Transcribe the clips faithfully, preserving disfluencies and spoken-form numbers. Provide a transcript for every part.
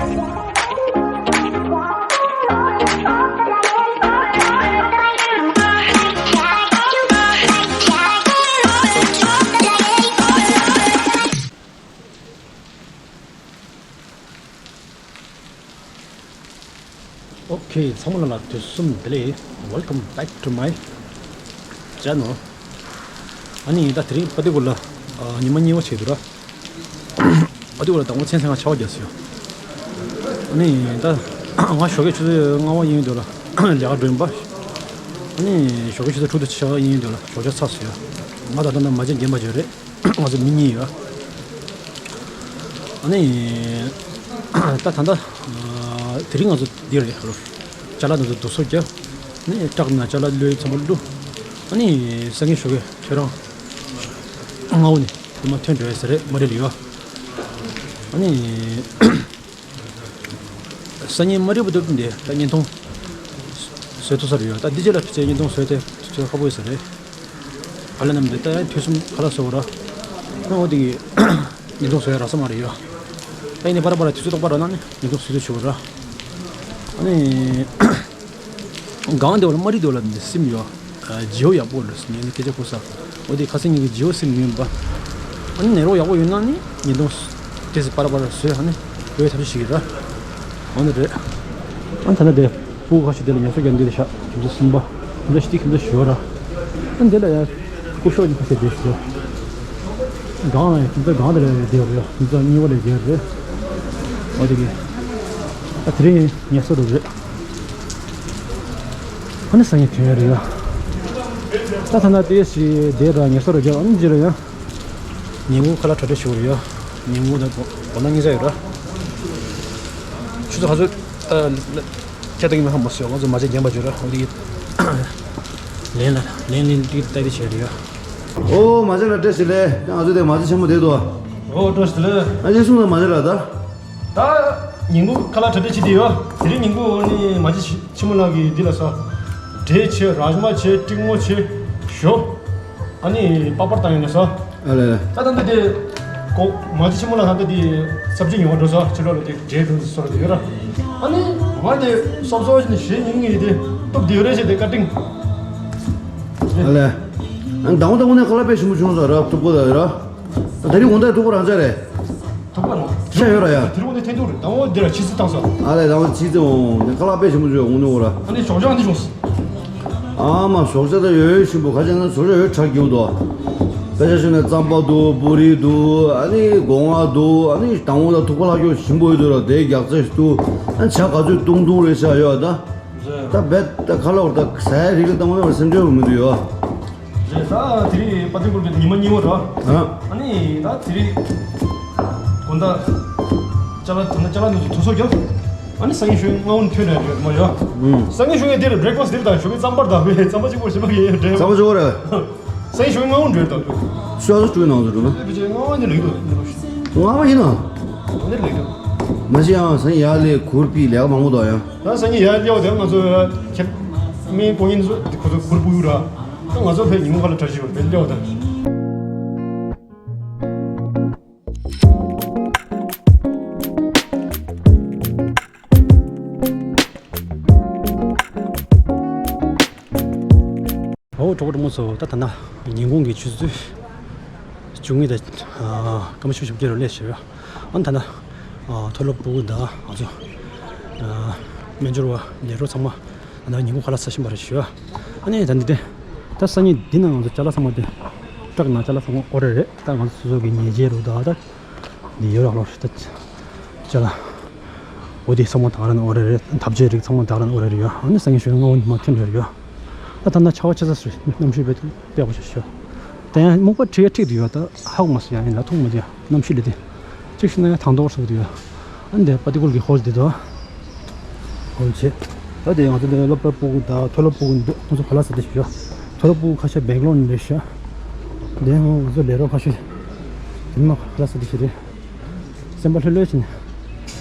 Okay, ཚང་མ་ལ་དུས་གསུམ་བདེ་ལེགས། Welcome back to my channel. ཨ་ནི་ད་དེ་རིང་པ་ཏི་ཀུ་ལ་ཉི་མ་གཉིས་པ་བྱེད་འདུག་ར། པ་ཏི་ཀུ་ལ་དང་པོ་མཚན་སྔ་ཆར་པ་བརྒྱབ་སོང་། ཨ་ནི་ད་ང་ཞོགས་ཀས་ཆུ་ཚོད་ལྔ་པ་ཡིན་འདུག་ལ་ལས་ཀ་འགྲོ་ཡིན་པ། ཨ་ནི་ཞོགས་ཀས་ཆུ་ཚོད་དྲུག་དང་ཕྱེད་ཀ་ཡིན་འདུག་ལ་ཞོགས་ཇ་ཚར་སོང་། ང་ད་ལྟ་ན་མ་བྱན་རྒན་པ་ཅིག་རེད། ང་ཚོ་མི་གཉིས་ཡོད། ཨ་ནི་ད་ད་ལྟ་དེ་རིང་ང་ཚོ་འདི་རེད། ཅ་ལག་དེ་ཚོ་བསྡུ་གསོག་རྒྱབ། ཨ་ནི་ཊག་ནང་ཅ་ལག་གློད་ཚང་མ་བླུགས། ཨ་ནི་སང་ཉིན་ཞོགས་ཀས་ཁྱོད་རང་སྔ་པོ་ནས་ཉི་མ་ཐོན་འགྲོ་ཡ་ཟེར་རེད། མ་རེད་ལ་ཡོད། ཨ་ནི་སང་ཉིན་མ་རེད་པ་འདུག་འདི་ད་བརྙན་ཐུང་བཟོ་ཐུབ་ས་རེད་ཡོད། ད་འདི་རྗེས་ལ་ཕལ་ཆེར་བརྙན་ཐུང་བཟོ་དེ་ཐུབ་ཁག་པོ་ཡོད་ས་རེད། ཨ་ལ་ནམ་དེ་ད་ཡང་དུས་གསུམ་ཁ་ལག་བཟོ་བ་ར། ཨ་འོ་དེ་གི་ཉིན་ཐོ་བཟོ་ཡ་རག་ས་མ་རེད་ཡ། ད་ཡིན་ནའི་པ་ར་པ་ར་དུས་ཚོད་ཐོག་པ་རག་ན་ནི་ཉིན་ཐོ་བཟོ་དུས་བྱེད་དགོས་ར། ཨ་ནི་སྒང་དེ་བ་ལ་མ་རི་དེ་བ་ལ་འདི་སིམ་ཡོད། ཇིའོ་ཡག་པོ་རེད་ཟེར་ནས་སྐད་ཆ་གོ་ས། འོ་དེ་ཁ་སང་ཉིན་གྱི་ཇིའོ་སིམ་ཡིན་པ། ཨ་ནི་ནེ་རོ་ཡག་པོ་ཡོད་ན་ནི་ཉིན་ཐོ་དེ་སི་པ་ར་པ་ར་བཟོས་ཨ་ནི་བོད་ཐབས་ཤེས་ཤིག་ར། འོ་ནི་རེད། ཨ་ད་ལྟ་དེ། སྤུ་གུ་ཁ་ཤས་དེ་ལ་ངལ་གསོ་རྒྱག་འདི་ལ་བཞག་ཁྱིམ་ཚང་གསུམ་པ། ཁྱིམ་ཚང་བཞི་དེ་ཁྱིམ་ཚང་བཞི་པ་ར། ཨ་འདི་ལ་ཡང་སྐུ་ཞབས་གཉིས་ཁ་ཤས་དེ་བཞག་སྒང་ལ་ཡང་ཁྱིམ་ཚང་སྒང་དེ་ལ་ཡང་བསྡད་ཡོད་རེད། ཁྱིམ་ཚང་གཉིས་པ་ལ་བསྡད་ཡོད་རེད། འོ་དེ་གི། ཨ་དེ་རིང་ངལ་གསོ་རུ་རེད། ཨ་ནི་སང་ཉིན་ཐོན་ཡོད་རེད་ཡ། ད་ཐ་ན་དེ་ཞིག་བསྡད་ར་ངལ་གསོ་རུ་རྒྱབ་ཨ་ནི་རྗེས་ལ་ཡང་། ཉིན་གུང་ཁ་ལག་གྲ་སྒྲིག་ཞུ་གི་རེད་ཡ། ཉིན་གུང་དང་དགོང་དག་གཉིས་ཆ་ཡོད་ར། ཆུ་ཚོད་ག་ཚོད་ད་ཁྱེད་ལྟ་གི་མི་ཧ་མ་སོང་། ང་ཚོ་མ་བྱན་རྒན་པ་བརྗོད་ར་འོ་འདི་ལན་ལ་ལན་ལན་འདི་ལྟ་འདི་བྱས་རེད་ཡ། ཨོ་མ་བྱན་ལ་བཀྲ་ཤིས་བདེ་ལེགས། ང་ཚོ་དེ་མ་བྱན་ཆེན་མོ་བསྡད་འདུག་ཨོ་བཀྲ་ཤིས་བདེ་ལེགས། ཨ་ཅེ་གསུངས་ལ་མ་བྱན་ལ་ད། ད་ཉིན་གུང་ཁ་ལག་གྲ་སྒྲིག་བྱེད་དེ་ཡོད། དེ་རིང་ཉིན་གུང་ནི་མ་བྱན་ཆེན་མོ་ལགས་ཀྱིས་འདི་ལ་ས་འབྲས་བྱས། རཱཇ་མ་བྱས། ཏྲིག་མོ་བྱས། ཞོ། ཨ་ནི་པག་པར་བཏང་ཡོད་ན་ས། ཨ་ལས་ལས། ད་ད་འདི་དེ་ཀོ་མ་ཅི་ཆི་མོ་ལ་ད་འདི་སབ་ཇི་ཉོ་བ་འགྲོ་ས་ཕྱི་ལོགས་ལ་དེ་འབྲས་འགྲོ་ས་སོར་དེ་ཡོད་ར། ཨ་ནི་ང་དེ་སོབ་སོབ་ཞིག་ནི་ཞེ་ཉིན་ངེས་དེ་སྟོབས་དེ་ཡོད་རེད་ཞེས་དེ་བཀའ་དྲིན། ཨ་ལས། ཨ་ནི་དང་པོ་དང་པོ་ནས་ཁ་ལག་དཔེ་ཞིམ་པོ་བྱུང་ས་ར་ཐུག་པོ་ད་ཡོད་ར། ད་རིང་དགོང་དག་ཐུག་པོ་རང་ཚ་རེད། ཐུག་པ་རང་། ཤ་ཡོད་ར་ཡ། དེ་རུ་དེ་འཐེན་འདུག་རེད། དང་པོ་འདི་ལ་ཕྱི་སི་བཏང་ས། ཨ་ལས་དང་པོ་ཕྱི་སི་འོང་ནས་ཁ་ལག་དཔེ་ཞིམ་པོ་བྱུང་འོང་ནས་འོ་ར། ཨ་ནི་ཞོགས་ཇ་འདི་བྱུང་སི། ཨ་མ་ཞོགས་ཇ་ད་ཡོད་ཞིམ་པོ་ཁ་ཅན་ན་ཞོགས་ཇ་ཡོད་དྲག་རྒྱུ་འདུག་དཔེ་ཆ་ཞུ་ན་རྩམ་པ་འདུག་པུ་རི་འདུག་ཨ་ནི་སྒོ་ང་འདུག་ཨ་ནི་དང་པོ་ད་ཐུག་པ་ལྷག་རྒྱུ་ཞིམ་པོ་ཡོད་འདུག་ར། དེ་རྒྱག་རྩེ་འདུག་ཨ་ཇ་ག་ཚོད་བཏུང་བཏུང་རེད་ཤག་ཡོད་ད། ད་བེད་ད་ཁ་ལག་ད་ཟ་ཡ་རིགས་ལ་བཏང་བ་ན་སེམས་ཁྲལ་མི་འདུག་ཡོད། རེད། ད་དེ་རིང་པ་ཏི་ཀུར་གི་ཉི་མ་གཉིས་པ་ར། ཨ། ཨ་ནི་ད་དེ་རིང་དགོང་དག་ཅ་ལག་དེ་ན་ཅ་ལག་འདི་ཚོ་དུ་སོ་རྒྱབ། ཨ་ནི་སང་ཉིན་ཞོགས་ཀས་སྔ་བོ་ནས་ཐོན་རེད་རེད་མ་ཡོད། ཨུམ། སང་ཉིན་ཞོགས་ཀས་འདིར་བྷི་རེག་ཕ་སི་འདིར་དང་ཞོགས་ཀས་རྩམ་པར་དང་བས་རྩམ་པ་གཅིག་པོ་ཞིམ་པ་གི་རེད། རྩམ་པ་གཅིག་པོ་རེད། སང་ཉིན་ཞོགས་ཀས་སྔ་བོ་འགྲོ་རེད་ད། ཤོག་ཚོ་བཀྲུས་གནང་ཚོ་འགྲོ་ན། ཨེ་བི་ཅེ་སྔ་བོ་ནས་ལེགས་འདུག་སྔ་བོ་ཡིན་ན། འདིར་ལེགས་འདུག་མ་གཞི་ཡང་སང་ཉིན་ཡར་ལས་གུར་པི་ལས་ཀ་མང་པོ་འདུག་ཡང་། ད་སང་ཉིན་ཡར་ལས་ཀ་དེ་ང་ཚོ་ཁྱེད་མི་ཀོ་ཉིན་ཚོ་ཁོ་ཚོ་གུར་པུ་ཡུ་ར། ད་ང་ཚོ་ཕའི་ཉིན་མོ་ཁ་ལ་གྲ་ཞིག་ཡོད་པའི་ལས་ཀ་དང་། ཨོ་གྲོགས་པོ་གྲོགས་མོ་ཚོ། ད་ད་ན་ཉིན་གུང་གི་ཆུ་ཚོད་བཅུ་གཉིས་དང་སྐར་མ་བཅུ་བཞི་བརྒྱད་རུ་སླེབས་ཤག་ཨ་ད་ན་མཐོ་སློབ་སྤུ་གུ་དང་ང་ཚོ་སྨན་སྦྱོར་བ་ལས་རོགས་ཚང་མ་ད་ན་ཉིན་གུང་ཁ་ལག་ཟ་བཞིན་པ་རེད་ཤག་ཨ་ནི་ད་འདི་དེ་ད་སང་ཉིན་འདི་ན་ང་ཚོ་ཅ་ལག་ཚང་མ་དེ་ཊག་ནང་ཅ་ལག་ཚང་མ་དབོར་རེད་རེད། ད་ང་ཚོ་སོ་སོ་གི་ཉལ་ཆས་རུ་ད་ད། འདི་ཡོད་ར་ལོ། ད་ཅ་ལག་འོ་དེ་ཚང་མ་དག་ར་ནས་དབོར་རེ་རེད། ཐབ་ཆས་རིགས་ཚང་མ་དག་ར་ནས་དབོར་རེ་རེད་ཡ། ཨ་ནི་སང་ཉིན་ཞོགས་ཀས་སྔ་བོ་ནས་མར་ཐོན་རེ་རེད་ཡ། ད་ད་ན་ཆར་པ་ཆེ་ས་སུ་གནམ་གཤིས་དཔེ་དཔེ་པོ་ཞིག་ཤོག་ད་ཡང་སྨུག་པ་ཁྲིད་ཡ་ཁྲིད་དུ་ཡོད། ད་ཧ་གོ་མ་སོང་ཡ། ཡིན་ལ་མཐོང་མ་དུས་ཡ་གནམ་གཤིས་ལ་དེ་གཅིག་ཤི་ན་ཡ་དང་དོག་སོགས་དུ་ཡ། ཨ་ནི་དེ་པ་ཏི་ཀུལ་གྱི་ཧོལ་དེ་དོ། ཧོལ་ཆེ། ད་དེ་ང་ཚོ་དེ་སློབ་གྲྭ་སྤུ་གུ་དང་མཐོ་སློབ་སྤུ་གུ་འདུག་ཁོང་ཚོ་ཁ་ལག་ཟ་དེ་ཞིག་ཡོད། མཐོ་སློབ་སྤུ་གུ་ཁ་ཤས་སྦེང་ལོར་ནས་རེད་ཤག་དེ་ང་ཚོ་ལས་རོགས་ཁ་ཤས་དེ་མ་ཁ་ལག་ཟ་དེ་ཞིག་རེད། སེམས་པ་ལྷོད་ལྷོད་བྱས་ནས་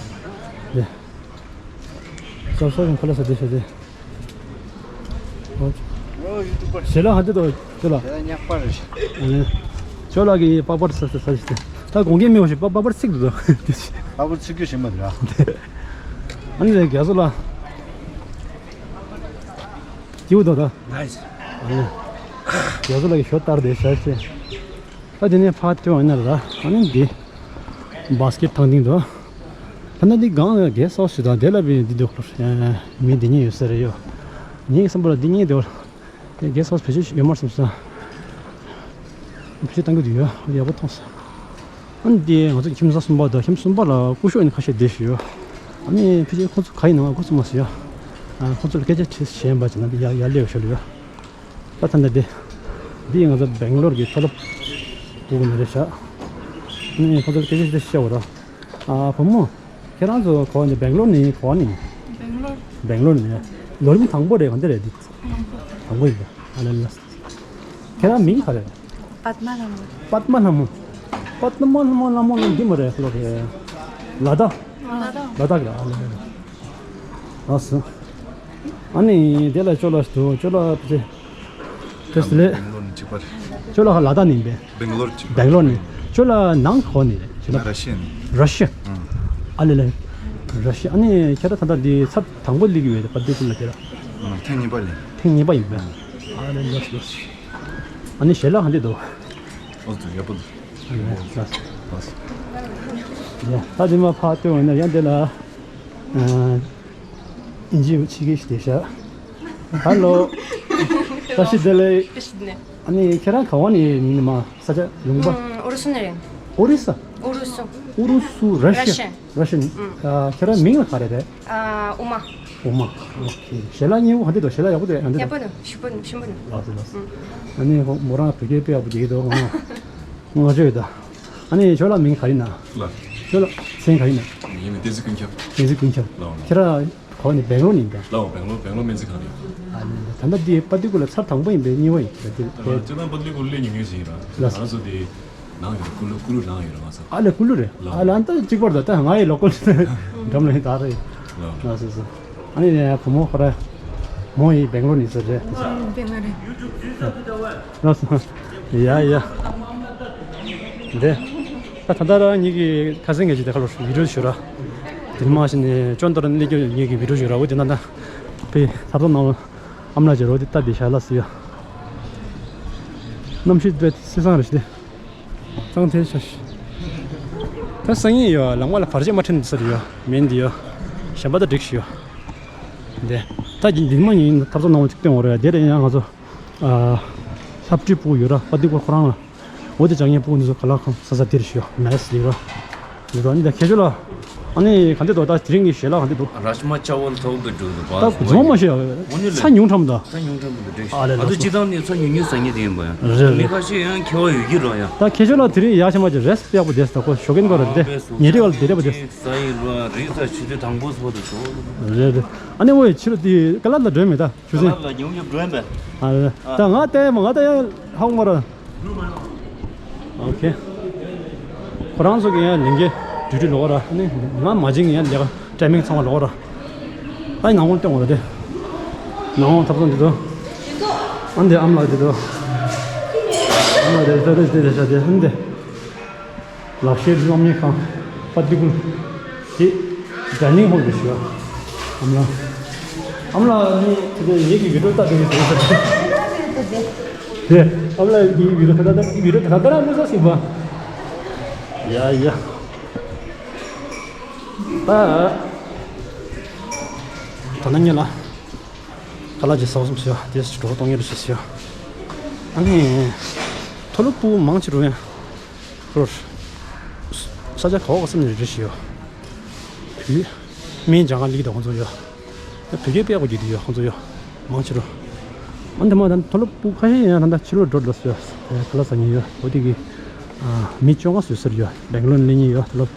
རེད། སོ་སོ་ཡང་ཁ་ལག་ཟ་དེ་ཞིག་རེད། ཨོ་ཡུ་ཊུབ་པར། ཞལ་ལག་ཧ་ཅང་དོ་ཁྱོད་ལ། ཞལ་ལག་ཉག་པ་རེད། ཨ་ནི་ཁྱོད་ལ་གི་པགས་པར་ཟ་ཟ་ཟ་ཞིག་དེ། ད་དགོངས་འགལ་མེད་པ་ཞིག་པ་པ་པར་ཚིག་འདུག་ད། པ་པར་ཚིག་རྒྱུ་ཞིག་མ་འདུག་ཨ། ཨ་ནི་རྒྱ་བཟོ་ལ། སྐྱིད་པོ་འདུག་ད། ནའི་སི། ཨ་ནི། རྒྱ་བཟོ་ལ་གི་ཞོ་ལྟར་དེ་ཤར་ཆེ། ད་དེ་ནས་ཕར་ཐོན་ཡིན་ན་ར། ཨ་ནི་འདི། བྷ་སི་ཀེད་ཐང་སྟེང་དུ། ད་ནི་འདི་སྒང་ལ་གེ་སི་ཧའུ་སི་ཞིག་དང་དེ་ལ་བི་འདི་འདུག་ལོ། མི་འདི་གཉིས་ཡོད་ས་རེད་ཡོ། ངའི་བསམ་པ་ལ་འདི་གཉིས་འདུག་དེ་གེ་སི་ཧའུ་སི་བེད་སྤྱོད་ཡོད་མ་རེད་བསམ་སོང་། བེད་སྤྱོད་གཏང་གི་འདུག་ཡོད། ཡག་པོ་མཐོང་སོང་། ཨ་ནི་དེ་ང་ཚོ་ཁྱིམ་ཚང་གསུམ་པ་དང་ཁྱིམ་གསུམ་པ་ལ་སྐུ་ཞབས་ནི་ཁ་ཤས་བསྡད་ཤག་ཡོད། ཨ་ནི་ཕལ་ཆེར་ཁོང་ཚོ་ག་ཡིན་ནམ་ང་ཁོང་ཚོ་མ་ཟེར་ཡོད། ཨ་ཁོང་ཚོ་ལ་སྐད་ཆ་དྲིས་བྱས་པ་བྱས་ན་དེ་ཡར་ཡར་སླེབས་ཡོད་ཤག་ལ་ཡོད། ད་ད་ལྟ་དེ། འདི་ང་ཚོ་སྦེང་ལོར་གྱི་མཐོ་སློབ་སློབ་ཕྲུག་ནི་རེད་ཤག་ཨ་ནི་ཁོང་ཚོ་ལ་སྐད་ཆ་དེ་བཤད་པ་ར། ཨ་བུ་མོ། ཁྱེད་རང་ཚོ་ག་པར་ནས་སྦེང་ལོར་ནས་ག་པར་ནས། སྦེང་ལོར། སྦེང་ལོར་ནས། ལོ་རིམ་དང་པོ་རེད་ག་འདི་རེད་འདི། དང་པོ་ཡིན་པ། ཨ་ལེ་ལ། ཁྱེད་རང་མིང་ག་རེད། པདྨ་ལྷ་མོ། པདྨ་ལྷ་མོ། པདྨ་ལྷ་མོ་ལྷ་མོ་ལ་འདི་མ་རེད་ལོ་རེད། ལ་དྭགས། ལ་དྭགས། ལ་དྭགས་རེད་ཨ་ལེ་ལེ། ལགས་སོ། ཨ་ནི་དེ་ལ་ཅོ་ལགས་འདུག་ཅོ་ལགས་དེ། དེ་སི་ལེ། སྦེང་ལོར་ནས་གཅིག་པ་རེད། ཁྱོད་ལ་ལ་དྭགས་ནས་ཡིན་པས། སྦེང་ལོར་གཅིག་པ། སྦེང་ལོར་ནས། ཁྱོད་ལ་ནང་ག་པར་ནས་རེད་ཁྱོད་ལ། ར་ཤི་ཡ་ནས། ར་ཤི་ཡ། ཨང་། ཨ་ལེ་ལེ། ར་ཤི་ཡ། ཨ་ནི་ཁྱེད་རང་ད་ལྟ་འདི་ཚར་དང་པོ་སླེབས་ཀྱི་ཡོད་པ་འདི་ཀུན་ལ་དེ་ལ། ཨང་། ཐེངས་གཉིས་པ་ལས། ཐེངས་གཉིས་པ་ཡིན་པས། ཨ་ལེ་ལགས་ལགས། ཨ་ནི་ཞལ་ལག་ག་འདྲ་འདུག་ཨོ་ཙི་ཡག་པོ་འདུག་ཨ་ལེ་ལགས་ལགས། ཡ་ད་འདི་མ་ཕར་སྟོན་འོང་ན་ཡང་འདི་ལ། ཨ། ཨིན་ཇི་ཕྱི་རྒྱལ་ཞིག་བསྡད་ཤག་ཧ་ལོ། བཀྲ་ཤིས་བདེ་ལེགས། བཀྲ་ཤིས་བདེ་ལེགས། ཨ་ནི་ཁྱེད་རང་ག་པར་ནས་ཡིན་ནི་མ་ས་ཆ་ལུང་པ། ཨུམ། ཨོ་རི་སུ་ནས་རེད། ཨོ་རི་ས། ཨུ་རུ་སུ། ཨུ་རུ་སུ། ར་ཤི་ཡ། ར་ཤི་ཡ། ར་ཤི་ཡ་ནས། ཨུམ། ཨ་ཁྱེད་རང་མིང་ལ་ག་རེ་རེད། ཨ་ཨུ་མ། ཨུ་མ། ཨོ་ཁེ། ཞལ་ལག་སྙན་པོ་ག་འདྲ་འདུག་ཞལ་ལག་ཡག་པོ་འདུག་ཨ་འདི་ཡག་པོ་འདུག་ཞིམ་པོ་འདུག་ཞིམ་པོ་འདུག་ལགས་སོ་ལགས་སོ། ཨུམ། ཨ་ནི་ཁོ་མོ་རང་བོད་སྐད་དཔེ་ཡག་པོ་བརྗེད་ཀྱི་འདུག་ང་ང་ཚོས་ད། ཨ་ནི་ཁྱོད་ལ་མིང་ག་ཡིན་ན། ལགས། ཁྱོད་ལ་མཚན་ག་ཡིན་ན། ངའི་མིང་བསྟན་འཛིན་ཀུན་ཁྱབ། བསྟན་འཛིན་ཀུན་ཁྱབ། ལགས། ཁྱེད་རང་ག་པར་ནས་སྦེང་ལོར་ནས་ཡིན་པས། ལགས་སྦེང་ལོར་སྦེང་ལོར་སྨན་རྩིས་ཁང་ནས། ཨ་ནི་ད་ལྟ་འདི་པ་ཏི་ཀུ་ལ་ཚར་དང་པོ་ཡིན་པས་གཉིས་པ་ཡིན་པས་འདི། ལགས་སྤྱིར་བཏང་པ་ཏི་ཀུ་ལ་སླེབས་ཉུང་ཉུང་ཞིག་ཡིན་ར། ལགས། ང་ཚོ་འདི་ནང་ཡོད་ར། ཀུ་ལུ་ཀུ་ལུ་ནང་ཡོད་ར་ང་ཚོ། ཨ་ལེ་ཀུ་ལུ་རེད། ལགས། ཨ་ལེ་ཨ་ནི་ད་གཅིག་པར་ད་ད་ང་ཡི་ལོ་ཀལ་འགྲམ་ལ་ཡིན་ད་རེད། ལགས། ལགས་སོ་སོ། ཨ་ནི་བུ་མོ་ཁོ་ར་མོ་ཡི་སྦེང་ལོར་ནས་ཟེར་རེད། སྦེང་ལོར་རེད། ལགས་སོ། ཡ་ཡ། འདི། ད་ད་ལྟ་རང་ཉིད་ཀྱི་ཁ་སང་ངེད་ཀྱི་དེ་ཁ་ལོ་བི་ཌིའོ་ཞུ་ར། དེ་མ་ཤི་ནས་ཅོན་ཏོ་ར་ནས་ཀྱི་ངེད་ཀྱི་བི་ཌིའོ་ཞུ་ར། འོ་དེ་ན་ད། པའི་ཐབ་ཚང་ནང་ཨམ་ལགས་ཀྱི་རོ་དེ་ལྟ་དེ་ཤ་ལ་སི་ཡ། གནམ་གཤིས་དཔེ་སི་སང་རེ་ཞི་དེ། གཙང་ཐལ་ཤ་ཤི། ད་སང་ཉིན་ཡོ་ལམ་ཁ་ལ་བར་ཆད་མ་འཕྲད་ཟེར་ཡོ། མིན་དེ་ཡོ། གཞན་པ་ད་འགྲིག་ཤི་ཡོ། དེ། ད་འདི་མ་ཡིན་ཐབ་ཚང་ནང་ཅིག་སྟོན་འོ་རེ་དེ་རེ་ཡང་ང་ཚོ། ཨ། ལྷ་བྲིས་སྤུ་གུ་ཡོད་ར་པ་ཏི་ཀོ་ཁོ་རང་ལ། འོ་དེ་ཅག་ངའི་སྤུ་གུ་འདི་ཚོ་ག་ལ་ཁང་ས་ས་དེར་ཤི་ཡོ་མེ་སི་ལི་ར། འདི་ར་ནི་ད་ཁྱེད་ཚོ་ལ། ཨ་ནི་ག་འདི་འདུག་ད་དེ་རིང་གི་ཞལ་ལག་ག་འདི་འདུག་རཱཇ་མ་ཅ་ཝལ་ཐོག་ཏུ་འགྲོ་འདུག་པ། ད་རྫོང་མ་ཤེས་ཨ་ནི་ལས་ཚ་ཉུང་ཁྲམ་ད། ཚ་ཉུང་ཁྲམ་དུ་འགྲིག་ཨ་ལེ་ཨ་ལེ། ཚོ་སྤྱི་བཏང་ནས་ཚ་ཉུང་ཉུང་ཟ་ངེས་དེ་ཡིན་པ་ཡང་རེད་མི་རེད། ཁ་ཤས་ཡང་ཁྱེ་བ་ཡོད་ཀྱི་རོ་ཡང་། ད་ཁྱེད་ཚོ་ལ་དེ་རིང་ཡག་ཤ་མ་ཅི་རེས་ཡག་པོ་དེས་ད་ཁོ་ཞོགས་ཀན་གོ་ར་དེ་ཉེ་རི་བ་ལ་དེ་རེ་བ་དེས། ས་ཡི་རུ་རི་ས་ཆུ་ཚོད་དང་པོ་སོ་དུ་ཚོ། རེད་རེད། ཨ་ནི་འོ་ཡི་ཕྱི་རུ་དེ་ཀ་ལ་ལ་འགྲོ་མེད་ད་ཆུ་ཚོད། ཀ་ལ་ལ་ཉུང་ཉུང་འགྲོ་མེད། ཨ་རེད་ད་ང་བལྟས་མ་ང་ད་ཡང་ཧ་གོ་མ་ར། ཨོ་ཁེ། ཁོ་རང་ཚོ་གི་ཡང་ལས་འགན་ཌིའུ་ཊི་ལོག་ར་ནི་ང་མ་བྱིན་ཡང་ལས་ཀ་ཊའི་མིང་ཚང་མ་ལོག་ར། ཨ་ནང་ངོ་སྟོན་འོ་ར་དེ། ནང་ངོ་ཐབ་ཚང་འདི་ཚོ། ཨ་འདི་ཨམ་ལགས་འདི་ཚོ། ཨམ་ལགས་འདི་ཚོ་འདི་འདི་འདི་འདི་འདི། ལག་ཤེས་སློབ་གཉེར་ཁང་། པ་ཏི་ཀུལ། དེ། ཌའི་ནིང་ཧོལ་དུ་ཞུ་བ། ཨམ་ལགས། ཨམ་ལགས་ནི་དེ་ཚོ་ངེད་ཀྱི་བི་ཌིའོ་ལྟ་དུས་ཀྱི་ཟེར་ས་དེ། དེ། ཨམ་ལགས་ཀྱི་བི་ཌིའོ་ད་ལྟ་བི་ཌིའོ་ད་ལྟ་རང་མི་ས་སྲིད་པ། ཡ་ཡ། ད། ད་ནང་ཉེ་ལ། ཁ་ལག་ཅིག་ཟ་བསམ་ཞུ་བ་དེ་གྲོགས་གཏོང་ཡས་རེ་ཞུ་ཞུ་བ། ཨ་ནི། མཐོ་སློབ་ཕྲུ་གུ་མང་ཆེ་རུ་ཡང་། ཁོར། ས་ཆ་ག་བ་ག་ས་ནས་རེ་ཞུ་བ། བུ། སྨན་སྦྱང་ག་ལིག་དང་ཁོང་ཚོ་ཡོད། བོད་སྐད་དཔེ་ཡག་པོ་བརྗོད་དེ་ཡོད་ཁོང་ཚོ་ཡོད། མང་ཆེ་རུ། ཨ་འདི་མ་ད་མཐོ་སློབ་ཕྲུ་གུ་ཁ་ཤས་ཡང་ད་ལྟ་ཕྱི་ལོགས་འགྲོ་འགྲོ་ཟེར་ཡོད། ཁ་ལག་ཟ་མཁན་ཡོད་འོ་དེ་གི། མི་བཅོ་ལྔ་བཟོས་ཟེར་ཡོད་སྦེང་ལོར་ནས་སླེབས་མཁན་ཡོད་མཐོ་སློབ།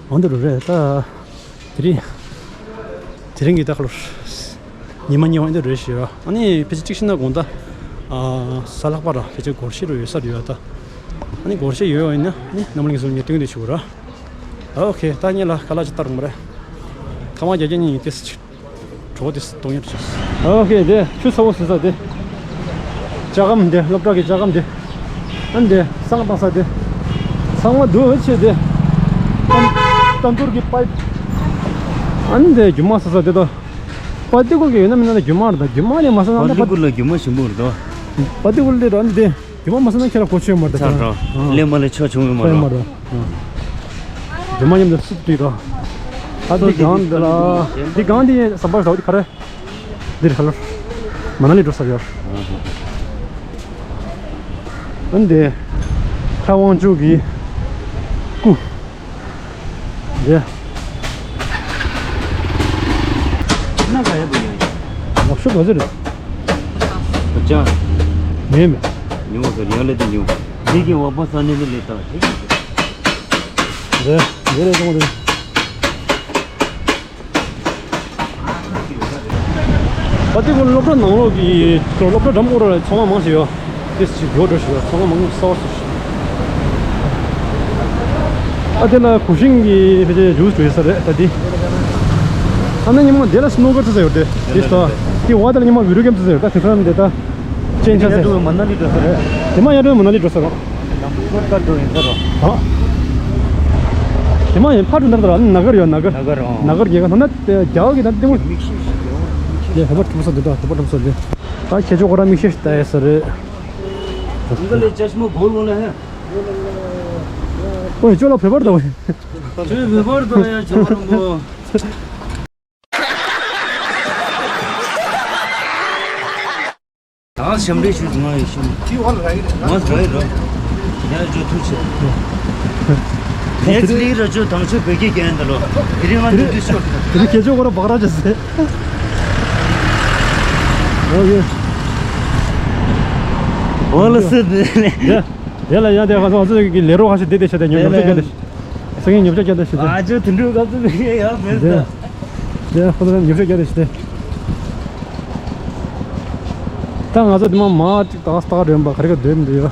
འོ་འདི་རུ་རེད་ད། དེ་རིང་། དེ་རིང་གི་ད་ཁ་ལོ། ཉི་མ་གཉིས་པ་འདི་རེད་ཞུ་ཡ། ཨ་ནི་ཕལ་ཆེར་གཅིག་ཤི་ན་དགོང་དག་ཨ། གཟའ་ལྷག་པ་ར་ཕལ་ཆེར་སྒོར་གཞས་རུ་ཡོད་ས་རེད་ཡ་ད། ཨ་ནི་སྒོར་གཞས་ཡོད་པ་ཡིན་ན་ཨ་ནི་རྣམ་པ་ལྷན་རྒྱས་ཚོ་ངས་སྟོན་གྱི་འདུག་ཞུ་དགོས་ར། ཨོ་ཁེ་ད་ངེད་ལ་ཁ་ལག་ཅིག་བསྟར་རུང་མ་རེད། ཐ་མག་རྒྱག་རྒྱག་གཉིས་ཡིན་ཏེ། གྲོགས་དེ་གཏོང་ཡར་བྱས། ཨོ་ཁེ་དེ་ཆུ་ཚ་པོ་ཟེར་ས་དེ། ཇ་སྒམ་དེ་སློབ་གྲྭ་གི་ཇ་སྒམ་དེ། ཨ་ནི་དེ་བསང་བཏང་ས་དེ། ཚང་མ་འདུག་ཆེ་དེ། ཏན་ཏན་ཏུར་གྱི་པའིབ། ཨ་ནི་དེ་རྒྱུ་མ་ས་ས་དེ་དང་། པ་ཏི་ཀུ་གི་ཡོད་ན་མིན་ན་རྒྱུ་མ་རེད་ད། རྒྱུ་མ་ནས་མ་ས་ན་པ་ལི་ཀུ་ལ་རྒྱུ་མ་ཞིམ་པོ་རེད་དོ། པ་ཏི་ཀུ་ལ་ར་ནི་དེ་རྒྱུ་མ་མ་ས་ན་ཁྱེད་ལ་གོ་ཆོད་མ་རེད་ད། ལས་མ་ལས་ཆོ་ཆུང་མི་མ་རེད། རྒྱུ་མ་མཉམ་དུ་སུབ་དུས་ར། ཨ་དེ་གང་དེ་ལ། དེ་གང་དེ་ཟམ་པར་ཟ་བ་དེ་ག་རེ། འདིར་ཧ་ལོ། མ་ན་ལི་འགྲོ་ས་ཡོད། ཨ་འདི། ལྷ་དབང་ཕྱུག་གི་སྐུ། འདི། ན་ག་ཡ་བུ་ཡ་ཡ། ལག་ཤུབས་ག་ཚོད་རེད། བ་ཅག་མེད་མེད། ཉུང་བ་ཡ་ལེ་དེ་ཉུང་། འདི་གི་བ་པ་ས་ནི་ལི་ལི་ཏང་། འདི། འདི་རེད་གཏོང་རེད། པ་ཏི་ཀུ་སློབ་གྲྭ་ནང་ལོགས་ཀྱི་སློབ་གྲྭ་འགྲམ་སྐོར་ལ་ཚང་མ་མང་ཞིག་ཡོད། ཏིས་ཅིག་ཡོད་འགྲོ་ཞིག་ཡོད། ཚང་མ་མང་གསར་པ་སུ་ཞིག་ཨ་དེ་ལ་གུ་ཤིང་གི་ཕལ་ཆེར་ཇུས་བྲོས་ས་རེད་ད་དེ། ཨ་ན་ཉི་མ་དེ་ལ་སི་ནོ་ཀར་བརྩི་ས་ཡོད་དེ། དེ་ལྟ་དེ་བ་དེ་ལ་ཉི་མ་བི་ཌིའོ་གེམ་བརྩི་ས་ཡོད་ད། དེ་ཚོ་ནི་དེ་ད་ཅན་ཆ་ས་ཡ་ཏུ་མ་ན་ལི་འགྲོ་ས་རེད། དེ་མ་ཡ་ཏུ་མ་ན་ལི་འགྲོ་ས་རེད། ལམ་བུ་སྐོར་དཀར་འགྲོ་ཡིན་ས་རོ། ཨ། དེ་མ་ཡིན་ཕར་འགྲོ་ན་ར་ནག་གར་ཡོད། ནག་གར། ནག་གར་ཨོ། ནག་གར་རྒྱལ་ཁ་ཐོན་ན་རྒྱ་གར་གྱི་ད་ལྟད་མོ། མིག་ཤེས་ཤིག་ཡོང་། ཡ་བོད་པ་ཁྲོམ་ས་འདི་དང་བོད་པ་ཁྲོམ་ས་འདི། ད་ཁྱེད་ཚོ་ཁོ་རང་མིག་ཤེས་ཤིག་ལྟ་ཡ་ས་རེད། ཨང་ཀལ་ལེ་ཅ་ཤི་མ་གོལ་ལོ་ལ་ཧེ། ཨོ་ཡ་ཁྱོད་ལ་བོད་པ་རེད་ད། ཁྱོད་བོད་པ་རེད་ད་ཡ་ཁྱོད་རང་གོ། ད་ཞབས་འདྲེན་ཞུ་ང་ཡི་ཞུ། ང་ར་ཡི་ར། ཡ་ཇོ་ཐུག་ཆེ། ནེགསི་ལི་ར་ཇོ་དང་ཆོས་བོད་སྐད་རྒྱན་ད་ལོ། དེ་རིང་ང་འདི་འདི་ཤོར། དེ་རིང་ཁྱེད་ཚོ་ཁོ་ར་བག་ར་ཅེ་ཟེ། ཨོ་ཡེ། ཨོ་ལ་སི་དེ་ནས། ཡ། དེ་ལ་ཡ་དེ་ཁ་སང་ང་ཚོ་གི་ལས་རོགས་ཁ་ཤས་བསྡད་བསྡད་བྱས་ཏེ་ཉོ་ཉོ་ཆ་རྒྱག་བསྡད། སང་ཉིན་ཉོ་ཆ་རྒྱག་བསྡད་བྱས་ཏེ། ཨ་ཅོ་དུད་འགྲོ་སྐབས་སུ་ཡ་མེད་ད། དེ་ཁོ་ཚོ་ཉོ་ཆ་རྒྱག་བསྡད་བྱས་ཏེ། ད་ང་ཚོ་འདི་མ་མ་ཅིག་ཏག་ཏག་འདྲ་ཡིན་པ་ག་རེ་ག་འདོད་མི་འདུག་ཡ།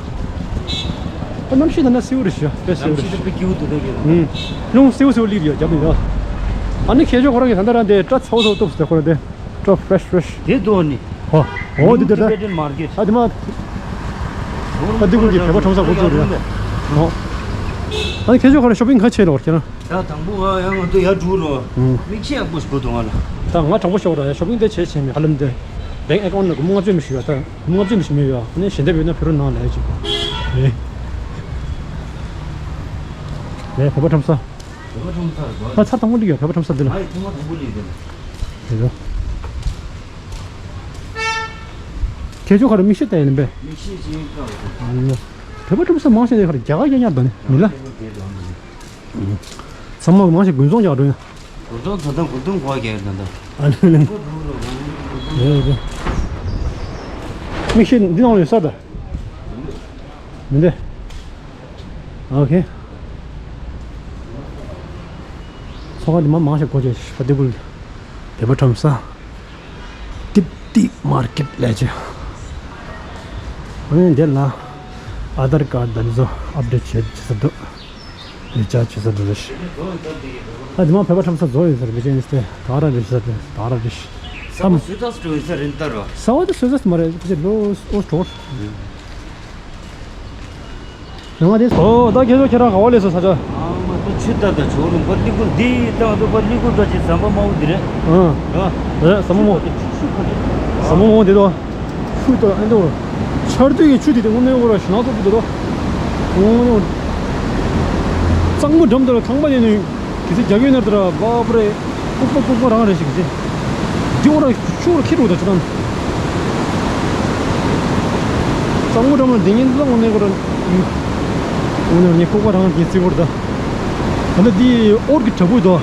ད་གནམ་གཤིས་ད་ན་སེའུ་རེད་ཤག་དཔེ་སེའུ་རེད་ཤག་གནམ་གཤིས་ད་དཔེ་སྐྱིད་པོ་འདུག་ད་གི། ཨུམ། རླུང་སེའུ་སེའུ་སླེབས་ཡོད་རྒྱབ་ཡོད། ཨ་ནི་ཁྱེད་ཚོ་ཁོ་རང་གི་ད་ལྟ་རང་དེ་སྐྲ་ཚ་བོ་ཚ་བོ་གཏུབས་ཟེར་ཁོ་རང་དེ། སྐྲ་ཧྥེ་རེཤ་ཧྥེ་རེཤ། དེ་དོ་ནི། ཧོ། ཧོ་དེ་དེ་དེ། Tibetan market། ཨ་དེ་མ། ཨ་དེ་ཀུན་གྱི་བོད་པ་ཁྲོམ་ས་འགོ་བཙུགས་རེད། ཧོ། ཨ་ནི་ཁྱེད་ཚོ་ཁོ་རང་ཤོ་པིང་ག་བྱས་ལོ་ཁྱེད་རང་། ད་དང་པོ་ང་ཡང་ང་ཚོ་ཡར་འགྲོ་རོགས། ཨུམ། མིག་ཤེལ་ཡག་པོ་ཞིག་དགོས་འདུག་ང་ལ། ད་ང་དྲང་པོ་ཤོད་ར་ཡ། ཤོ་པིང་དེ་བྱས་བྱས་མེད་ཧ་ལམ་དེ། Bank account ནང་སྒོར་མོ་ལྔ་བཅུ་མི་ཞིག་ཡོད་ད། སྒོར་མོ་ལྔ་བཅུ་མི་ཞིག་མི་ཡོད། ཨ་ནི་ཞལ་འདེབས་ཡོད་ན་ཕེབས་རོགས་གནང་ལབ་ཡ་ཅིག་རེད། རེད་བོད་པ་ཁྲོམ་ས། བོད་པ་ཁྲོམ་ས་རེད་པ། ང་ཚར་དང་པོ་སླེབས་ཡོད་བོད་པ་ཁྲོམ་ས་འདི་ལ། ང་ཡི་ཐེངས་མ་དང་པོ་སླེབས་ཡོད་འདི་ལ། རེད་པ། ཁྱེད་ཚོ་ག་རེ་མིག་ཤེལ་བལྟས་ཡིན་པས། མིག་ཤེལ་ཅན་ཀ་རེད། བོད་པ་ཁྲོམ་ས་མང་ཆེ་ནས་ག་རེ་རྒྱ་གར་རྒྱ་ཉག་དང་ནི་མི་ལ། ཚང་མ་མང་ཆེ་དགུན་ཚོང་རྒྱག་འགྲོ་ཡ། དགུན་ཚོང་ད་ལྟ་དགུན་ཐུང་གོ་རྒྱག་ད་ལྟ། ཨ་ནི་ནི། རེད་རེད། མིག་ཤེལ་འདི་ནང་ཡོད་ས་ད། མི་འདི། ཨོ་ཁེ། ཚོང་ཁང་འདི་མ་མང་ཆེ་གོ་ཆེ་ཕ་དེ་བུ། བོད་པ་ཁྲོམ་ས། ཏིབ་ཏི་མར་ཀེཊ་ལས་ཆེ། ཨ་ནི་འདི་ལ་ཨ་དྷར་ཀར་ད་འདི་ཚོ་ཨབ་ཌེཊ་བྱེད་བྱེད་ས་འདུག་རི་ཅག་བྱེད་ས་འདུག་རེད། ཨ་འདི་མ་བོད་པ་ཁྲོམ་ས་བཟོ་ཡོད་ས་རེད། མི་ཅན་ནི་སྟེ་ད་ར་རེད་ས་རེད། ད་ར་རེད། ས་བ་སུ་ཙག་སུ་ཡོད་ས་རེད་ད་ར། ས་བ་དེ་སུ་ཙག་སུ་མ་རེད། ཁ་ཆེ་ལོ་ཨོ་སྟོར། རང་དེ། ཨོ་ད་ཁྱེད་ཚོ་ཁྱེད་རང་ག་བ་ལས་སོ་ས་ཆ། ཨ་མ་ད་ཆུ་ད་ད་ཆུ་རུང་པ་ལི་ཀུ་འདི་ད་ང་ཚོ་པ་ལི་ཀུ་འདྲ་ཅིག་ཟམ་པ་དམར་པོ་འདི་རེད། ཨ། རེད་ཟམ་པ་དམར་པོ། ཆུ་ད་ད་ཆུ་ཆུ་ཁ་ཆུ། ཟམ་པ་དམར་པོ་འདི་དོ། ཆུ་ད་ཨ་འདི་བ། ཆར་དུས་ཀྱི་ཆུ་དེ་དེ་དངོས་གནས་ཁོ་ར་ཞེ་ན་ཚོགས་པོ་འདི་དོ། དངོས་གནས་གཙང་པོ་འགྲམ་དུ་ལ་ཁང་པ་ཡིན་ནི། གི་སི་རྒྱ་གི་ནར་དུ་ར་བ་པ་རེད། ལྐུགས་པ་ལྐུགས་པ་རང་རེད་ཞིག་གི་སི། འདི་འོ་ར་ཤུགས་ར་ཁྱི་རུ་ད་ཆུ་དང་། གཙང་པོ་འགྲམ་ལ་འདི་ཉིན་ཙང་འོ་ནས་ཁོ་ར། འོ་ནས་ངས་ལྐུགས་པ་རང་གི་རྩི་བོར་ད། ད་ལྟ་འདི་ཨོར་གི་དྲ་བུ་དོ།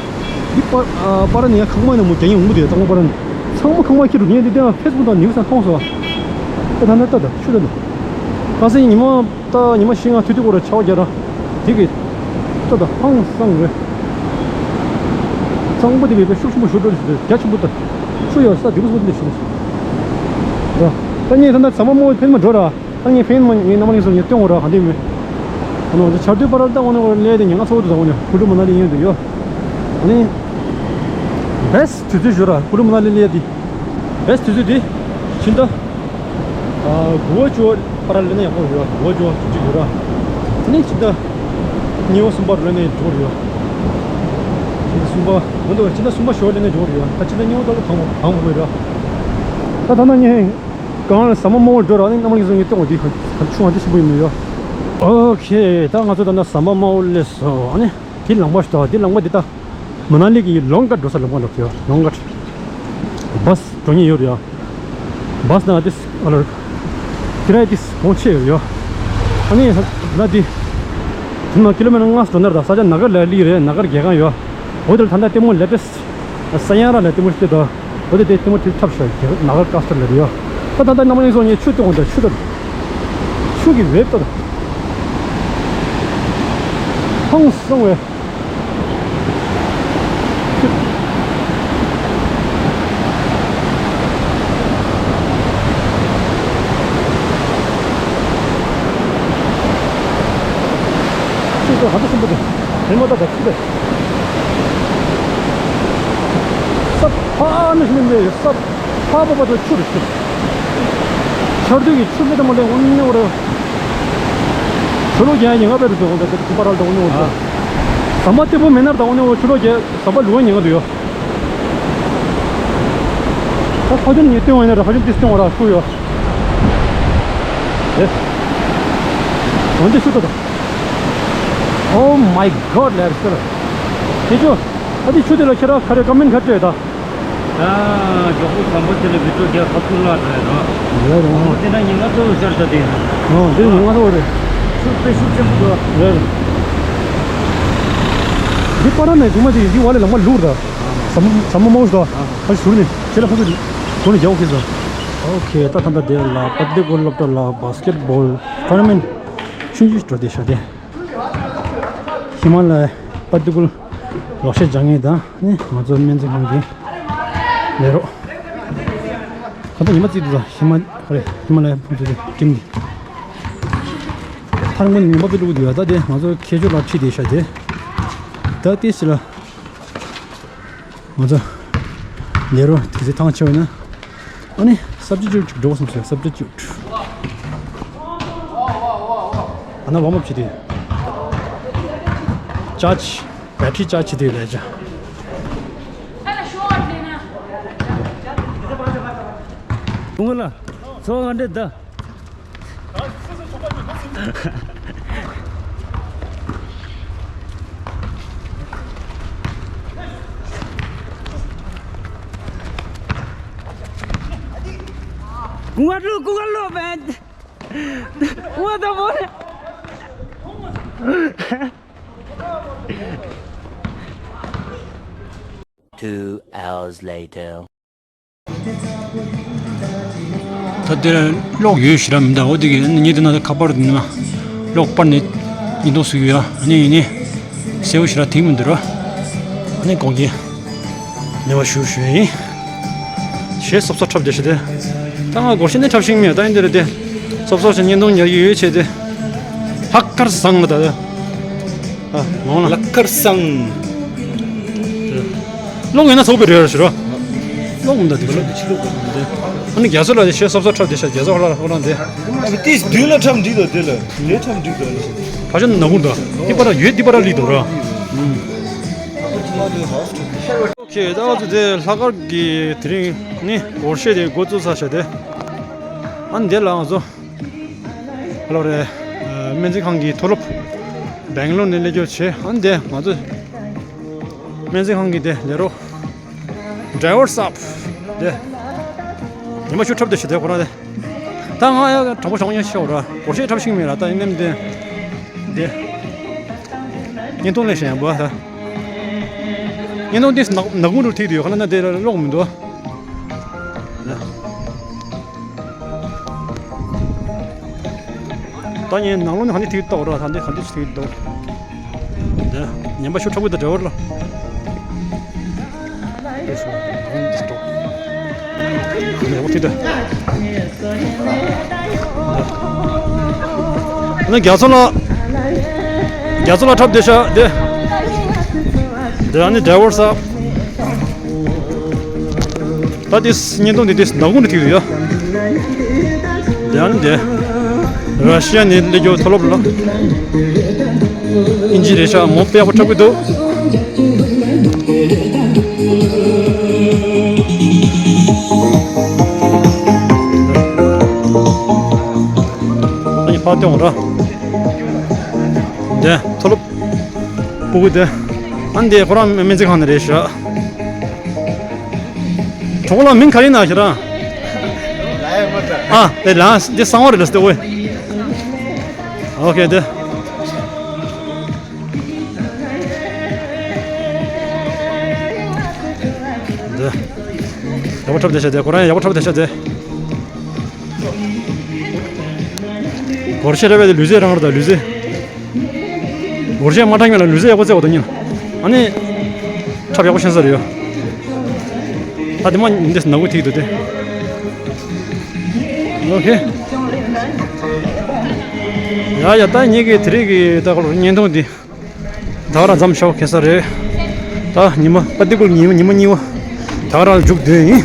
འདི་པ་པ་ར་ནས་ཡང་ཁང་པ་ནས་མོ་རྒྱ་ཡིན་འོང་མོ་དེ་གཙང་པོ་པ་ར་ནས། ཚང་མ་ཁང་པ་ཁྱི་རུ་ངས་འདི་དེ་ཡང་ཕེ་སི་བུག་དང་ནིའུ་སི་ནང་མཐོང་སོང་། ད་ད་ད་ད་ད་ཆུ་ད་ད། ཁ་སང་ཉི་མ། ད་ཉི་མ་བཞི་ལྔ་ཐུག་དུས་སྐོར་ལ་ཆར་པ་རྒྱག་ར། དེ་གི། ད་ད་ཧང་སང་རེད། གཙང་པོ་དེ་བས་པའི་ཤུགས་ཆེན་པོ་ཞུ་འགྲོ་ཞུ་རྒྱ་ཆེན་པོ་ད། ཆུ་ཡོད་ས་དེ་གུ་སོ་དེ་ཞུ་རེད། ད་ད་ངས་ད་ད་ཚ་མ་མོ་ཕན་མ་འགྲོ་ར། ད་ངས་ཕན་མ་ངའི་རྣམ་པ་ལ་སོང་ངས་སྟོན་འོང་ར་ག་འདི་མེད། ཨ་ནོ་ཆར་དུས་པ་ར་ད་འོ་ནི་འོ་ལས་དེ་ཉི་མ་ཚོགས་དུ་ད་འོ་ནི་ཀུ་ལུ་མ་ན་ལི་ཡོད་དུ་ཡོད། ཨ་ནི། བེ་སི་དུས་ཚོད་ཞུ་ར་ཀུ་ལུ་མ་ན་ལི་ལས་དེ། བེ་སི་དུས་ཚོད་དེ། ཕྱི་ཟླ། ཨ། དགུ་པ་བཅུ་པ་པར་ལེན་ན་ཡག་པོ་ཡོད། དགུ་པ་བཅུ་པ་བཅུ་གཅིག་ཡོད་ར། དེ་ནས་ཕྱི་ཟླ། སྙིང་པོ་གསུམ་པ་རུ་ལེན་ནས་འགྲོ་རེད་ཡ། སྙིང་པོ་གསུམ་པ་མི་འདུག་སྤྱི་ཟླ་གསུམ་པ་ཞོར་ལེན་ནས་འགྲོ་རེད་ཡ། ད་སྤྱི་ཟླ་སྙིང་པོ་ད་ལོ་གང་གང་མ་དགོས་ར། ད་ད་ན་ངས་གང་ལ་ཟ་མ་དམའ་བོ་འགྲོ་ར། ཨ་ནི་རྣམ་པ་ལྷན་རྒྱས་ཚོ་ངས་སྟོན་བ་འདི་ག་ཆུང་བ་འདི་ཞིམ་པོ་ཡིན་མོད་ཡ། ཨོ་ཁེ། ད་ང་ཚོ་ད་ན་ཟ་མ་དམའ་བོ་སླེབས་སོང་། ཨ་ནི་འདི་ལམ་པ་ཞིག་འདུག་འདི་ལམ་པ་འདི་ད་མ་ན་ལི་གི་ལོང་ཀ་འགྲོ་ས་ལམ་པ་འགྲོ་ཡ། ལོང་ཀ་བྷ་སི་འགྲོ་མཁན་ཡོད་རེད་ཡ། བྷ་སི་ན་ཏིས་ཨ་ལ་ཀི་ར་ཡ་ཏིས་གོང་ཆེ་ཡོད་ཡོད། ཨ་ནི་ན་འདི་དེ་ན་ཀི་ལོ་མི་ཊར་ལྔ་ཙམ་འགྲོ་ན་ར་ས་ཆ་ན་ག་ལ་ལི་རེད། ན་ག་རྒྱལ་ཁང་ཡོད། འོ་དེར་ད་ལྟ་ལྟད་མོ་ལེ་ཊེ་སི་ཊི་ས་ཡང་ར་ལ་ལྟད་མོ་ཞིག་ལྟོས་དང་། འོ་དེ་དེ་ལྟད་མོ་དེ་འཁྲབ་ཤག་ན་ག་ཀ་སི་ཊར་ལ་རེད་ཡོད། ད་ད་ལྟ་རྣམ་པ་ལྷན་རྒྱས་ཚོ་ངས་ཆུ་སྟོན་དགོས་འདུག་ཆུ་དང་། ཆུ་གི་ཝེབ་ལྟོས་དང་། ཧང་སང་བས། ཆུ་ཚོད་ཧ་ཏུ་སུམ་པ་དེ་རིང་མ་ད་ད་ཆུ་དེ་ས་ཕ་ནི་ཤི་ནི་ས་ཕ་པ་པ་དེ་ཆུ་རུ་ཆུ། ཆར་དུས་ཀྱི་ཆུ་མེད་དེ་མ་ལས་འོ་ནི་འོ་རེད། ཆུ་ལོག་རྒྱག་ཉེན་ཁ་དཔེ་རུ་འདུག་འོ་ད་དེ་ཐུག་པ་རལ་དང་འོ་ནི་འོ་རེད། ཟམ་པ་ལྟེ་བོ་མེད་ན་ད་འོ་ནི་འོ་ཆུ་ལོག་རྒྱག་ཟམ་པ་ལུག་ཉེན་ཁ་འདུག་ཡོད། ད་ཕ་ཆུང་ནས་སྟོན་བ་ཡིན་ན་ར་ཕ་ཆུང་ཏིས་སྟོན་བ་ར་ཤུ་ཡོད། ཨེ། འོན་ཏེ་ཤུ་ཏོ་ཏོ། Oh my God ལེར་སི་ལ། ཁྱེད་ཚོ། ཨ་ཏི་ཆུ་དེ་ལ་ཁྱེད་རང་ག་རེ་ཀ་མེན་ག་སྤྲད་ད། ད་མགྱོགས་པོ་དང་པོ་དེ་ལ་བི་ཌིའོ་རྒྱག་ཁ་ཐུག་ལ་འགྲོ་ཡ་རོ། ཡོད་རོ། དེ་ན་ཉིན་ང་ཚོ་ལ་ཤར་ད་དེ། ཨོ་དེ་ཉིན་ང་ཚོ་རེད། ཤུགས་དཔེ་ཤུགས་ཆེན་པོ་འདུག་ཡོད་རོ། འདི་པ་ར་ནས་སྒུག་མ་དེ་ཡིན་འདི་བ་ལས་ལངས་མ་ལུག་ར། ཟ་མ་ཟ་མ་མོ་ཟ། ཨ་ཞུ་ནས་ཁྱེད་ལ་ཁོ་ཚོ་གོ་ནས་རྒྱག་ཁེ་ཟ། ཨོ་ཁེ། ད་ད་ད་དེ་ལ་པ་ཏི་ཀུ་སློབ་གྲྭ་ལ་བྷ་སི་ཀེ་ཊི་བྷོལ་ཊོར་ན་མེན་ཊི་ཆུང་ཆུང་འགྲོ་དེ་ཤ་དེ། ཧི་མ་ལ་ཡ་པ་ཏི་ཀུ་ལོག་བཤད་སྦྱང་ངེས་དང་ནི་ང་ཚོ་སྨན་རྩིས་ཁང་གི་ལས་རོགས། ཁ་ཐག་ཉི་མ་བརྩིས་འདུག་ད་ཧི་མ་ཧ་རེ་ཧི་མ་ལ་ཡ་ཕུང་ཚོ་དེ་ཀྲིམ་དེ། ཐར་མོ་ཉི་མ་པི་ལུག་འདུག་ཡ། ད་དེ་ང་ཚོ་ཁྱེད་ཚོ་ལ་ཁྲིད་དེ་ཤ་དེ། ད་དེ་ཞི་ལ། ང་ཚོ་ལས་རོགས་དེ་ཚེ་ཐང་ཆེ་བ་ན། ཨ་ནི་སབ་ཇི་ཊུཊ་ཅིག་འགྲོ་སོང་ཟེར། སབ་ཇི་ཊུཊ། ཨ་ན་ཝརམ་ཨབ་བྱེད་དེ། ཅཱར་ཇི། བེ་ཊི་རི་ཅཱར་ཇི་བྱེད་དེ་ལས་ཅ། ཁུངས་ལ་ཚོ་ང་འདྲེ་ད། ཀུང་ཨ་ལོ། ཀུང་ཨ་ལོ། མེན། What the fuck? Two hours later. ད་དེར་གློག་ཡོད་ཞེ་དྲག་མི་འདུག་འོ་དེ་གི་ཉེ་དེ་ན་ཁ་པར་དུ་ནི་མ་གློག་སྤར་ནས་ཉེན་རྟོག་སུ་ཡོད་ཨ་ནི་ཡིན་ནི་གསལ་བོ་ཞེ་དྲག་ཐིག་མི་འདུག་ར། ཨ་ནི་གོང་གི་ལེ་བ་ཞུ་ཞུ་ཡིན། ཞེས་སོབ་སོབ་འཁྲབ་བསྡད་ཤི་དེ། ད་ང་སྒོར་ཤེ་ནས་འཁྲབ་ཤིང་མེད་ད་ཡིན་དེ་རེད་དེ། སོབ་སོབ་ཞེ་ཉེན་རྟོག་ཉར་གི་ཡོད་ཆེ་དེ། ལྷག་དཀར་བཟང་ལ་ད་དེ། ཨ་ལོང་ལ། ལག་དཀར་བཟང་། གློག་ཡིན་ན་ཚོགས་པའི་རེད་ཞུ་རོ། གློག་མི་འདུག་དེ་ཚོ་འདི་ཕྱི་ལོགས་པ་མི་འདུག་ཨ་ནི་རྒྱ་མཚོ་ལ་ཞེ་སོབ་སོབ་འཁྲབ་དེ་ཤ་རྒྱ་མཚོ་ཧོ་ལ་ཧོ་ལ་འདི། ཨ་ནི་དེ་མདུན་ལ་འཁྲབ་འགྲིག་དོ་དེ་ལ་དེ་འཁྲབ་འགྲིག་དོ་ལ། ཕ་ཆོ་ན་གུང་དོ་དེ་པར་ཡོད་དེ་པར་ལི་དོ་ར། ཨོ་ཁེ། ད་ང་ཚོ་དེ་ལྷག་དཀར་གྱི་དེ་རིང་ནི་སྒོར་གཞས་དེ་འགོ་བཙུགས་ཚར་ཤག་དེ། ཨ་ནི་དེ་ལ་ང་ཚོ། ཧ་ལོ་རེད། སྨན་རྩིས་ཁང་གི་མཐོ་སློབ། སྦེང་ལོར་ནས་སླེབས་རྒྱུ་བྱས། ཨ་ནི་དེ་ང་ཚོ་སྨན་རྩིས་ཁང་གི་དེ་ལས་རོགས། ཌ་རའི་ཝར་སབ། དེ། ཉི་མ་ཤུ་འཁྲབ་དེ་ཞིག་དེ་ཁོ་རང་དེ། ད་ང་ཡ་དྲང་པོ་ཞོག་ཉན་ཤོག་ར་སྒོར་གཞས་འཁྲབ་ཤིང་མེད་ར་ད་ཡིན་ནམ་དེ། དེ། བརྙན་ཐུང་ལས་ཤེས་ཡང་བ་ད། བརྙན་ཐུང་དེ་ནག་ནག་ཁུང་རུ་ཐིག་དུ་ཡོད་ཁ་ན་ན་དེ་གློག་མི་འདུག་ད་ངས་ནང་ལོགས་ནས་ག་འདྲ་ཐིག་ཏོག་ར་ད་འདི་ག་འདྲ་ཐིག་ཏོག་འདི་ཉན་པ་ཤུ་ཁྲག་པོ་དང་འདྲ་བར་ལ། ནས་འོ་ཐིག་ཏོག་ནས་རྒྱ་མཚོ་ལ་རྒྱ་མཚོ་ལ་འཁྲབ་བསྡད་ཤག་དེ། འདི་རང་ནི་ཌ་རའི་ཝར་ས། ད་དེ་བརྙན་ཐུང་འདི་དེ་ནག་ཁུང་དུ་ཐིག་ཡོད། དེ་ཡང་དེ་ར་ཤི་ཡ་ནས་སླེབས་རྒྱུ་མཐོ་སློབ་ལ། ཨིན་ཇི་རེད་ཤག་མོ་དཔེ་ཡག་པོ་འཁྲབ་གི་འདུག་ཨ་ནི་ཕར་སྟོན་འོང་ར། འདི་མཐོ་སློབ་སྤུ་གུ་དེ། ཨ་ནི་དེ་ཁོ་རང་སྨན་རྩིས་ཁང་ནས་རེད་ཤག་གྲོགས་པོ་ལགས་མིང་ག་རེ་ཡིན་ན་ཞུ་ར། ཨ་དེ་ལ་འདི་གསང་བ་རེད་ལ་སྟེ་ཝེ། ཨོ་ཁེ་དེ། འདི། ཡག་པོ་འཁྲབ་བསྡད་ཤག་དེ་ཁོ་རང་ཡག་པོ་འཁྲབ་བསྡད་ཤག་དེ། སྒོར་གཞས་རེད་པས་དེ་ལུས་རྩལ་རང་རེད་ད་ལུས་རྩལ། སྒོར་གཞས་མ་འཁྲབ་མཁན་ལ་ལུས་རྩལ་ཡག་པོ་རྩེ་བ་དང་ཉིན། ཨ་ནི། འཁྲབ་ཡག་པོ་ཤེས་ས་རེད་ཡོ། ད་དེ་མ་འདི་ནག་པོ་ཐིག་འདུག་སྟེ། ཨོ་ཁེ། ཡ་ཡ་ད་ངེད་ཀྱི་དེ་རིང་གི་ད་ཁོ་བརྙན་ཐུང་འདི། ད་ག་རང་མཚམས་ཞོག་ཁེ་ས་རེད། ད་ཉི་མ་པ་ཏི་ཀུལ་ཉི་མ་ཉི་མ་གཉིས་པ། ད་ག་རང་མཇུག་བསྡུས་ཡིན།